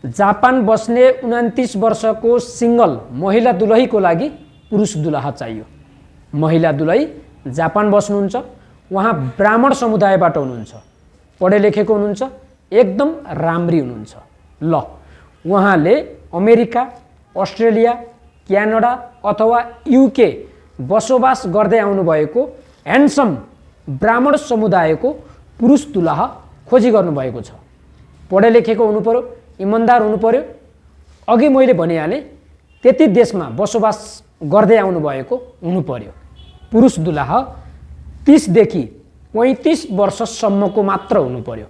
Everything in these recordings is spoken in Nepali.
जापान बस्ने 29 वर्षको सिंगल महिला दुलहीको लागि पुरुष दुलहा चाहियो। महिला दुलही जापान बस्नुहुन्छ, उहाँ ब्राह्मण समुदायबाट हुनुहुन्छ, पढे लेखेको हुनुहुन्छ, एकदम राम्री हुनुहुन्छ। ल उहाँले अमेरिका, अस्ट्रेलिया, क्यानाडा अथवा युके बसोबास गर्दै आउनुभएको ह्यान्डसम ब्राह्मण समुदायको पुरुष दुलहा खोजी गर्नुभएको छ। पढे लेखेको हुनु पर्यो, इमानदार हुनु पर्यो। अघि मैले भनिहालेँ त्यति देशमा बसोबास गर्दै आउनुभएको हुनु पर्यो। पुरुष दुलहा 30 देखि 35 वर्षसम्मको मात्र हुनु पर्यो।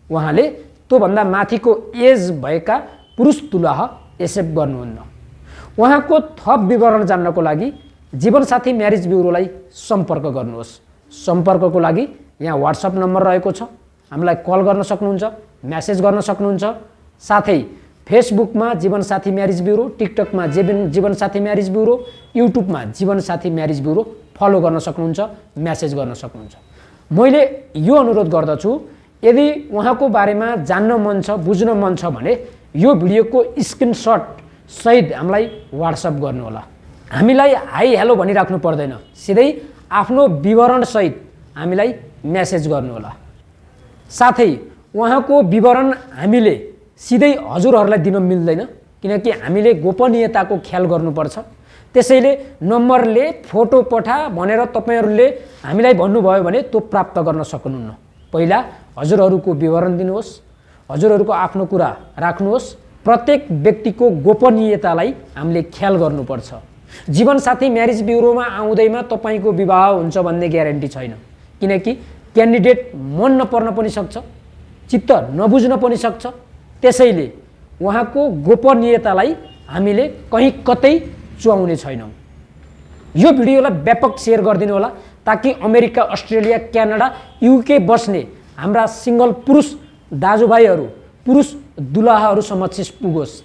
उहाँले त्योभन्दा माथिको एज भएका पुरुष दुलहा एक्सेप्ट गर्नुहुन्न। उहाँको थप विवरण जान्नको लागि जीवनसाथी म्यारेज ब्युरोलाई सम्पर्क गर्नुहोस्। सम्पर्कको लागि यहाँ व्हाट्सएप नम्बर रहेको छ, हामीलाई कल गर्न सक्नुहुन्छ, मेसेज गर्न सक्नुहुन्छ। साथै फेसबुकमा जीवनसाथी म्यारेज ब्युरो, टिकटकमा जीवनसाथी म्यारेज ब्युरो, युट्युबमा जीवनसाथी म्यारेज ब्युरो फलो गर्न सक्नुहुन्छ, मेसेज गर्न सक्नुहुन्छ। मैले यो अनुरोध गर्दछु, यदि उहाँको बारेमा जान्न मन छ, बुझ्न मन छ भने यो भिडियोको स्क्रिनसट सहित हामीलाई व्हाट्सएप गर्नुहोला। हामीलाई हाई हेलो भनिराख्नु पर्दैन, सिधै आफ्नो विवरण सहित हामीलाई मेसेज गर्नुहोला। साथै उहाँको विवरण हामीले सिधै हजुरहरूलाई दिन मिल्दैन, किनकि हामीले गोपनीयताको ख्याल गर्नुपर्छ। त्यसैले नम्बरले फोटो पठा भनेर तपाईहरूले हामीलाई भन्नुभयो भने त्यो प्राप्त गर्न सक्नुहुन्न। पहिला हजुरहरूको विवरण दिनुहोस्, हजुरहरूको आफ्नो कुरा राख्नुहोस्। प्रत्येक व्यक्तिको गोपनीयतालाई हामीले ख्याल गर्नुपर्छ। जीवनसाथी म्यारेज ब्युरोमा आउँदैमा तपाईँको विवाह हुन्छ भन्ने ग्यारेन्टी छैन, किनकि क्यान्डिडेट मन नपर्न पनि सक्छ, चित्त नबुझ्न पनि सक्छ। त्यसैले उहाँको गोपनीयतालाई हामीले कहीँ कतै चुहाउने छैनौँ। यो भिडियोलाई व्यापक सेयर गरिदिनु होला, ताकि अमेरिका, अस्ट्रेलिया, क्यानाडा, युके बस्ने हाम्रा सिंगल पुरुष दाजुभाइहरू, पुरुष दुलहाहरू समक्ष पुगोस्।